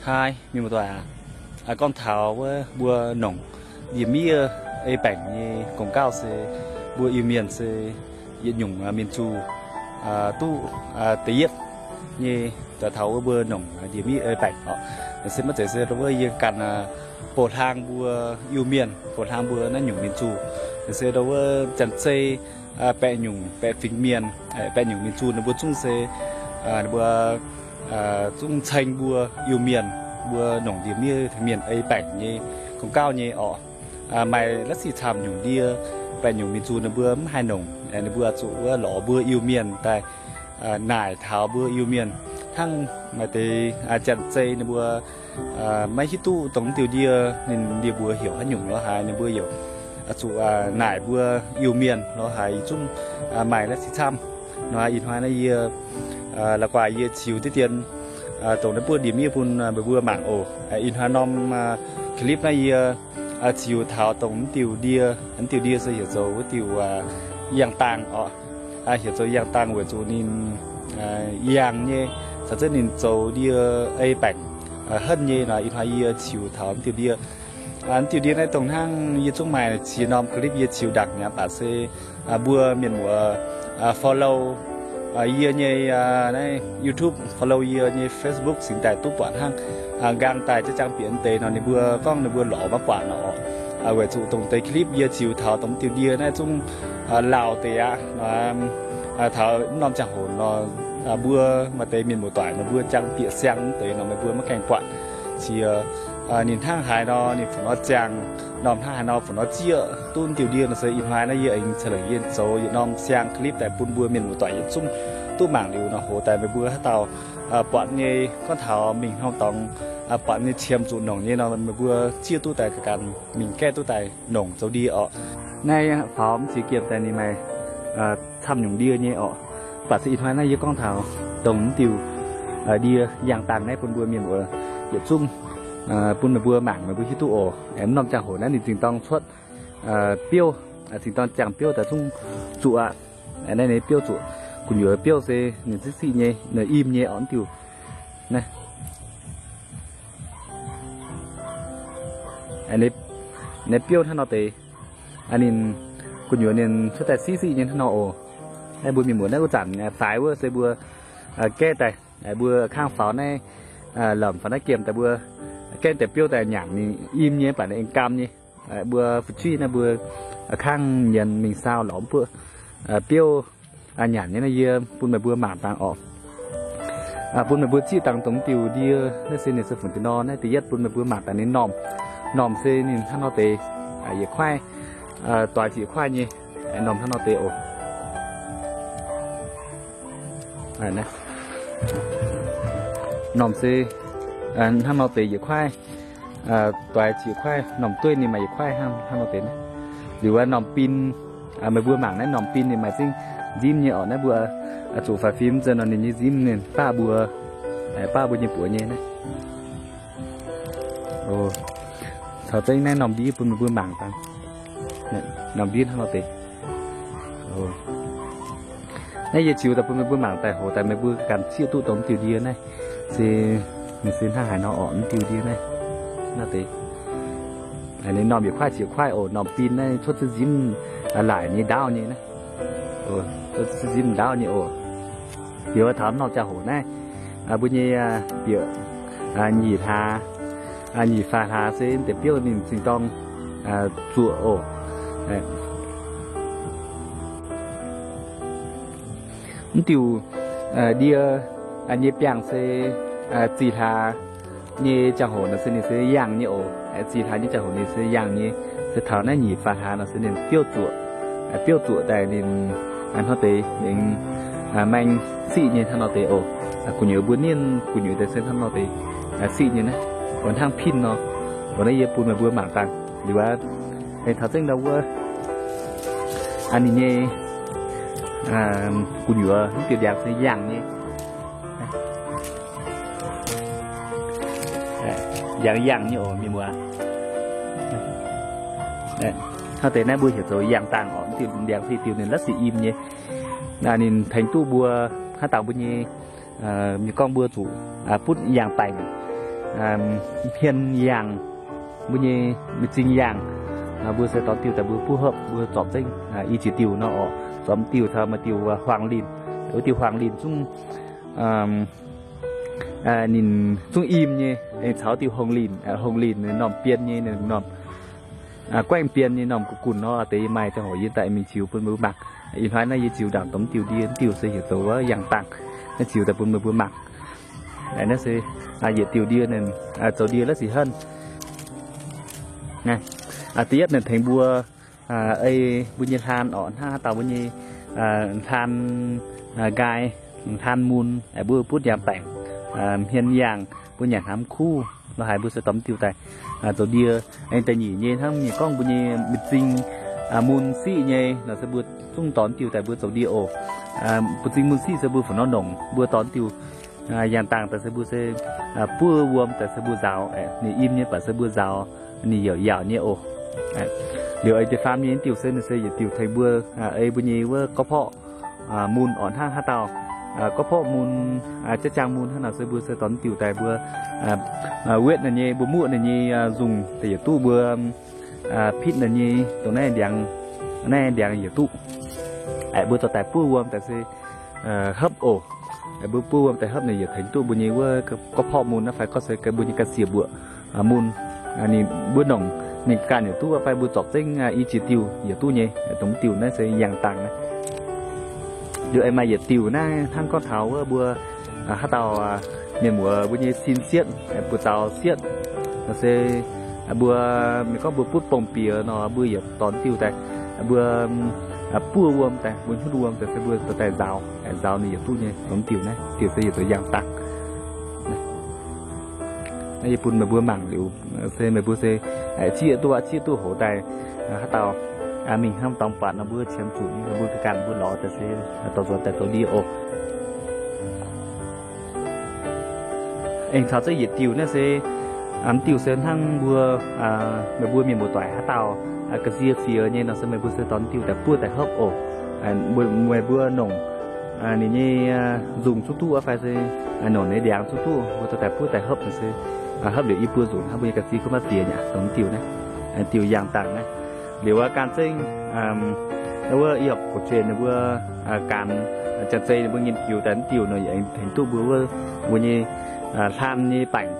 Haih, mienh muoz-doic aac, gorngv taux wuov mbuo nongc ndie-miev ei baengc nyei gong-gauv se mbuo Iu-Mienh se yietc nyungc mienh zuh duqv da'yietv nyei, daaih taux wuov mbuo nongc ndie-miev ei baengc oc. Se maiv zeiz se wuov yie ganh boh hlang mbuo Iu-Mienh, boh hlang mbuo naaiv nyungc mienh zuh. Se wuov janx-zei baeqc nyungc, baeqc fingx mienh, baeqc nyungc mienh zuh ninh mbuo zungv se ninh mbuo zungv ceng mbuo Iu-Mienh, mbuo nongc ndie-miev mienh ei baengc nyei gong-gauv nyei oc. Maaih la'sic camv nyungc ndie, baeqc nyungc mienh zuh ninh mbuo mv haih nongc, ninh mbuo zuqc wuov lorz mbuo Iu-Mienh daaih naaic taux mbuo Iu-Mienh. Hnangv maaih deix janx-zei ninh mbuo maiv hiuv duqv dongh mv diuh ndie, ninh ndie-mbuox heuc haaix nyungc lo haaix, ninh mbuo heuc zuqc naaic mbuo Iu-Mienh lo haaix, zungv maaih la'sic camv. Nor ih hnoi naaiv yie la'guaih yie ziux diqv dien dongh naaiv buov ndie-miev bun meih mbuo mangc oc. Ih hnoi norm clip naaiv yie ziux taux dongh mv diuh ndie. Mv diuh ndie se heuc zoux wuov diuh yangh dangh oc. Heuc zoux yangh dangh weic zuqc ninh yangh nyei, caux zengv ninh zoux ndie ei baengc henv nyei nor. Ih hnoi yie ziux taux mv diuh ndie. Mv diuh ndie naaiv dongh hnangv yie zungv maaih ziex norm clip yie ziux ndaangc mi'aqv, baac se mbuo mienh muoz follow yie nyei naaiv YouTube, follow yie nyei Facebook cingx daaih duqv buatc hnangv. Nqaang daaih jaav jangx bieqc deix nor ninh mbuo gorngv ninh mbuo lorz maiv buatc nor. Weic zuqc dongh deix clip yie ziux taux dongh mv diuh ndie naaiv zungv lauh deix aqv. Taux norm ziangh hoc nor, mbuo maaih deix mienh muoz-doic meih mbuo jangx bieqc siang deix nor meih mbuo maiv gaengh buatc. Ziex ninh hnangv haaix nor ninh fu nor ziangh, norm hnangv haaix nor fu nor zieqv duqv mv diuh ndie nor se ih hnoi naaiv yie aengx ceix lengc yie zoux yietc norm siang clip daaih bun mbuo mienh muoz-doic yietc zungv duqv mangc liuz nor, hoc daaih meih mbuo haaix dauh buatc nyei gorngv taux mingh haaix dorngx buatc nyei qiemx zuqc nongc nyei nor meih mbuo zieqv duqv daaih ganh mingh gaeqv duqv daaih nongc zoux ndie oc. Naaiv faaux mv ziex giemh daaih ninh maaih camv nyungc ndie nyei oc. Baac se ih hnoi naaiv yie gorngv taux dongh mv diuh ndie yangh dangh naaiv bun mbuo mienh muoz yietc zungv bun meih mbuo mangc meih mbuo hiuv duqv oc. Mv norm ziangh hoc naaiv ninh zingh dorng cuotv biouv, zingh dorng ziangh biouv daaih zungv zuqc aqv. Naaiv ninh biouv zuqc, gu'nyuoz biouv se ninh siqv siqv nyei, im nyei oc, mv diuh naaiv. Naaiv biouv hnangv nor deix, ninh gu'nyuoz ninh cuotv daaih siqv siqv nyei hnangv nor oc. Naaiv mbuo mienh muoz naaiv wuov zanc faix wuov se mbuo gaeqv daaih, mbuo kangv faaux naaiv, lamc faaux naaiv giemh daaih mbuo gaeqv daaih biouv daaih nyanc ninh im nyei, mv baac ninh aengx gaam nyei. Mbuo fu'jueiv naaiv mbuo kangv nyienz mingh saau lorz mv buoqv biouv nyanc nyei naaiv yie bun meih mbuo mangc dangh oc. Bun meih mbuo zieqv dangh dongh diuh ndie naaiv se ninh se funx deix nor. Naaiv da'yietv bun meih mbuo mangc dangh ninh normh. Normh se ninh hnangv nor deix, yietc kuaaiv, doix ziqc kuaaiv nyei, normh hnangv nor deix oc. Normh se hnangv nor deix yietc kuaaiv, doix ziqc kuaaiv, normh dueiv ninh maaih yietc kuaaiv hnangv, hnangv nor deix naaiv. Liuz wuov normh bin, meih mbuo mangc naaiv normh bin ninh maaih zingv nzimv nyei oc. Naaiv mbuo zuqc faix fim zunc nor ninh nyei nzimv ninh baav mbuo, baav mbuo nyei buoz nyei naaiv. Caux zengv naaiv normh ndiev bun meih mbuo mangc dangh. Normh ndiev hnangv nor deix. Naaiv yie ziux daaih bun meih mbuo mangc daaih hoc daaih meih mbuo ganh zieqv duqv dongh mv diuh ndie naaiv se, ninh se hnangv haaix nor oc, mv diuh ndie naaiv. Naaiv deix, ninh normh yietc kuaaiv ziqc kuaaiv oc. Normh bin naaiv cuotv ziex nzimv laaic nyei ndaauv nyei naaiv. Cuotv ziex nzimv ndaauv nyei oc. Liuz taux norm ziangh hoc naaiv, mbuo nyei bieqc nyic hlaax, nyic faix hlaax se deix biouv ninh zingh dorng zuoqc oc. Mv diuh ndie nyei biangh se zih hlaax nyei ziangh hoc nor se ninh se yangh nyei oc. Zih hlaax nyei ziangh hoc ninh se yangh nyei. Se taux naaiv nyic faix hlaax nor se ninh biouv zuoqc. Biouv zuoqc daaih ninh hnangv nor deix ninh maeng siqv nyei hnangv nor deix oc. Gu'nyuoz mbuo nienh gu'nyuoz deix se hnangv nor deix siqv nyei naaiv. Oc, hnangv pin nor. Oc, naaiv yie bun meih mbuo mangc dangh. Liuz aqv, taux zengv ndau wuov, ninh nyei gu'nyuoz mv diuh ndiangx se yangh nyei. Yangh yangh nyei oc mienh muoz. Hnangv deix naaiv mbuo heuc zoux yangh dangh oc. Mv diuh ndiangx se diuh ninh la'sic im nyei. Ninh tengx duqv mbuo haaix dauh mbuo nyei, mienh gorngv mbuo zuqc butv yangh baengc. hmien yaangh, mbuo nyei m'zing yaangh, mbuo se dorh diuh daaih mbuo buov hopv, mbuo zorpc zengv i jiex diuh nor oc. Zorpc diuh taux maaih diuh huaang linh, wuov diuh huaang linh zungv ninh zungv im nyei, aengx caux diuh hongh linh, hongh linh ninh normh bien nyei, ninh normh guaengv bien nyei, normh gu'gunh nor, deix yie maaih ziangh hoc yie daaih mingh ziux bun meih mbuo mangc. Ih hnoi naaiv yie ziux ndaangc domh diuh ndie, diuh se heuc zoux wuov yaangh dangh. Naaiv ziux daaih bun meih mbuo mangc. Naaiv se yietc diuh ndie, zoux ndie la'sic henv. Da'yietv naaic tengx mbuo ei mbuo nyei hlaan orqc, hnangv haaix dauh mbuo nyei hlaan nqaai, hlaan mun, mbuo butv yangh baengc, hmien yaangh, mbuo nyanc hnamv kuv lorz haaix mbuo se dorh diuh daaih zoux ndie. Aengx da'nyeic nyei hnangv mienh gorngv mbuo nyei m'zing mun siqv nyei nor se mbuo zungv dorh diuh daaih mbuo zoux ndie oc. M'zing mun siqv se mbuo fu nor nongc mbuo dorh diuh yaangh dangh daaih se mbuo se buov wuom daaih se mbuo nzaaux, ninh im nyei baac se mbuo nzaaux, ninh youc yaauc nyei oc. Liuz ei deix faam nyei diuh se ninh se yietc diuh tengx mbuo ei mbuo nyei wuov gorqv-porqv mun orqc, hnangv haaix dauh gorqv-porqv mun, jaav jaang mun hnangv nor se mbuo se dorh diuh daaih mbuo wetv naaic nyei, mbuo muoqv naaic nyei nzungh daaih yietc duqv, mbuo pitv naaic nyei dongh naaiv ndiangx, naaiv ndiangx yietc duqv. Aeqv, mbuo dorh daaih buov wuom daaih se hopv oc. Mbuo buov wuom daaih hopv naaic yietc tengx duqv mbuo nyei wuov gorqv-porqv mun naaiv fai gorngv se mbuo nyei ga'sie mbuoqc mun. Ninh mbuo nongc ninh ganh yietc duqv fai mbuo zorpc zengv i jiex diuh yietc duqv nyei. Dongh diuh naaiv se yaangh dangh naaiv. Liuz aengx maaih yietc diuh naaiv hnangv gorngv taux wuov mbuo haaix dauh mienh muoz mbuo nyei sin sietv, buoz-zaux sietv, nor se mbuo, mienh gorngv mbuo butv bong-bieqc nor mbuo yietc dorh diuh daaih, mbuo buov wuom daaih, mbuo hnyutv wuom daaih se mbuo dorh daaih nzaaux, nzaaux ninh yietc duqv nyei. Dongh diuh naaiv diuh se yietc zoux yaangh dangh. Naaiv yie bun meih mbuo mangc liuz se meih mbuo se zieqv duqv, zieqv duqv hoz daaih, haaix dauh mingh hnangv dorngx buatc nor mbuo qiemx zuqc, mbuo ganh mbuo lorz daaih se dorh nzuonx daaih zoux ndie oc. Aengx caux zengv yietc diuh naaiv se, mv diuh se hnangv mbuo, meih mbuo mienh muoz-doic haaix dauh ga'sie fiex nyei nor se meih mbuo se dorh diuh daaih buov daaih hopv oc. Meih mbuo nongc ninh nyei nzungh zuqv duqv fai se nongc ninh ndiangx zuqv duqv, mbuo dorh daaih buov daaih hopv nor se hopv liuz i buo nzunc hnangv mbuo nyei ga'sie kuv maiv fiex nyei. Dongh diuh naaiv, diuh yaangh dangh naaiv. Liuz wuov ganh zengv wuov yie horpc gu'jueiv ninh mbuo gaanx janx-zei ninh mbuo nghiên cứu daaih mv diuh nor yaac aengx tengx duqv mbuo wuov, mbuo nyei hlaan nyei baengc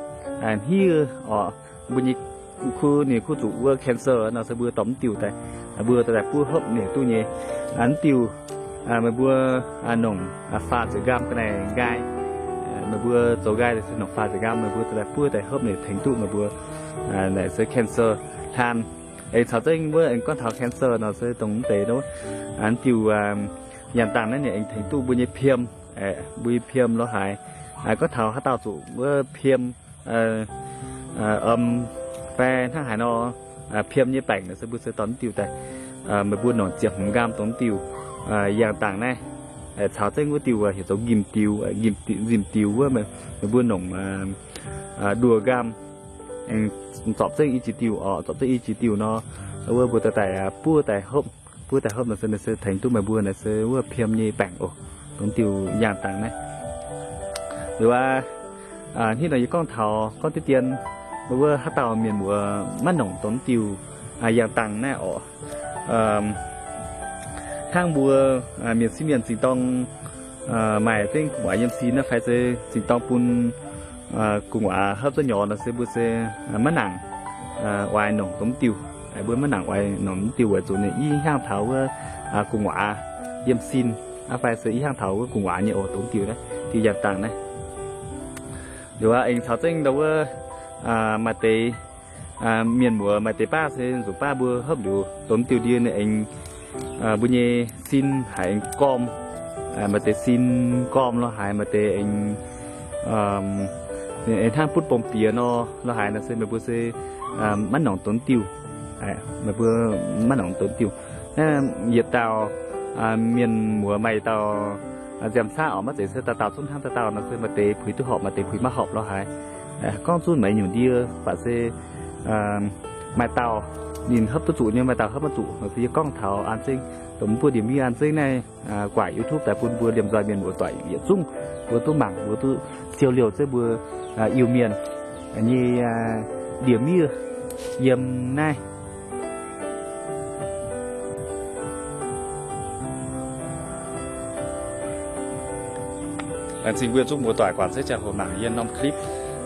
hniev oc, mbuo nyei kuv, ninh kuv zuqc wuov cancer nor se mbuo dorh mv diuh daaih, mbuo dorh daaih buov hopv ninh duqv nyei. Mv diuh meih mbuo nongc faah ziepc nqaam ga'naaiv nqaai, meih mbuo zoux nqaai se nongc faah ziepc nqaam, meih mbuo dorh daaih buov daaih hopv ninh tengx duqv meih mbuo naaic se cancer hlaan. Aengx caux zengv wuov aengx gorngv taux cancer nor se dongh mv deix nor, mv diuh yaangh dangh naaiv ninh aengx tengx duqv mbuo nyei piem, mbuo nyei piem lorz haaix. Gorngv taux haaix dauh zuqc wuov piem, fai hnangv haaix nor, piem nyei baengc nor se mbuo se dorh mv diuh daaih, meih mbuo nongc ziepc hmz nqaam dongh mv diuh yaangh dangh naaiv, caux zengv wuov diuh heuc zoux nqimh diux, nqimh diux wuov, meih mbuo nongc nduoh nqaam, zorpc zengv i jiex diuh oc, zorpc zengv i jiex diuh nor, wuov mbuo dorh daaih buov daaih hopv, buov daaih hopv nor se, nor se tengx duqv meih mbuo naaic se wuov piem nyei baengc oc. Dongh diuh yaangh dangh naaiv. Liuz aqv, hnangv nor yie gorngv taux gorngv diqv dien, wuov haaix dauh mienh muoz maiv nongc dongh diuh yaangh dangh naaiv oc. Hnangv mbuo mienh sieqv mienh zingh dorng maaih zengv gu'nguaaz yiem sin naaiv fai se zingh dorng bun gu'nguaaz hopv zuov nyorx nor se mbuo se maiv nangc oix nongc dongh diuh. Mbuo maiv nangc oix nongc diuh weic zuqc ninh i hnyangx taux wuov gu'nguaaz yiem sin aqv fai se i hnyangx taux wuov gu'nguaaz nyei oc dongh diuh naaiv, diuh yaangh dangh naaiv. Liuz aqv, aengx caux zengv ndau wuov maaih deix mienh muoz maaih deix baav se nzuqc baav mbuo hopv liuz dongh diuh ndie ninh aengx mbuo nyei sin haiz aengx gorm, maaih deix sin gorm lorz haaix, maaih deix aengx hnangv butv bong-bieqc nor lorz haaix nor se meih mbuo se maiv nongc dongh diuh. Meih mbuo maiv nongc dongh diuh. Naaiv yietc dauh mienh muoz maaih yietc dauh nziaamv caqv oc, maiv zeiz se dauh dauh zungv hnangv dauh dauh nor se maaih deix puix duqv horpc, maaih deix puix maiv horpc lorz haaix. Gorngv zunv meih nyungc ndie baac se maaih dauh ninh hopv duqv zuqc nyei, maaih dauh hopv maiv zuqc. Nor se yie gorngv taux an zengv, dongh mbuo ndie-miev an zengv naaiv guaaic YouTube daaih bun mbuo liemh nzoih mienh muoz-doic yietc zungv mbuo duqv mangc, mbuo duqv siou liouh zengv mbuo Iu-Mienh nyei ndie-miev yiem naaiv. Laengz zingh mbuo zuqc muoz-doic guangc seix ziangh hoc mangc yie norm clip.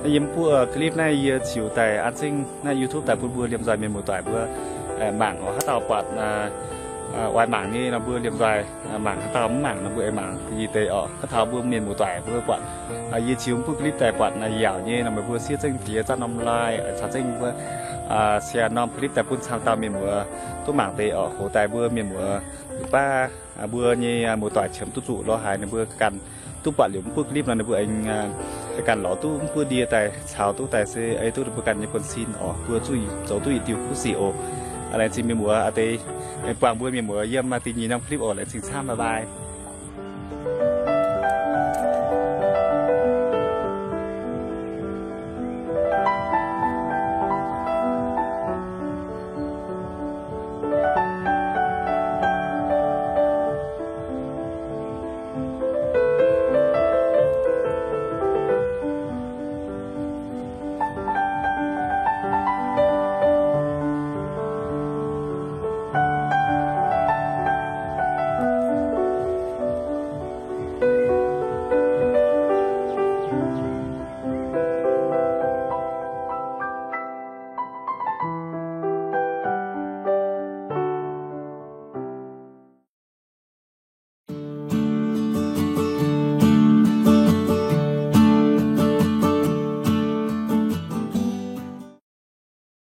Naaiv yie mv buov clip naaiv yie ziux daaih an zengv naaiv YouTube daaih bun mbuo liemh nzoih mienh muoz-doic mbuo mangc oc. Haaix dauh buatc oix mangc nyei nor mbuo liemh nzoih mangc, haaix dauh mv mangc nor mbuo aengx mangc da'nyeic deix oc. Haaix taux mbuo mienh muoz-doic mbuo buatc yie ziux mv buov clip daaih buatc yaac nyei nor meih mbuo siev zengv jiex zaqv norm like caux zengv mbuo share norm clip daaih bun camv dauh mienh muoz duqv mangc deix oc. Hoc daaih mbuo mienh muoz baav mbuo nyei muoz-doic qiemx duqv zuqc lorz haaix ninh mbuo ganh duqv buatc liuz mv buov clip nor ninh mbuo aengx ganh lorz duqv mv buov ndie daaih caux duqv daaih se ei duqv ninh mbuo ganh nyei buonv-sin oc. Mbuo zuqc zoux duqv yietc diuh kuv sic oc. Laengz zingh mienh muoz a'deix buangh mbuo mienh muoz yiem da'nyeic norm clip oc. Laengz zingh camv, bye bye.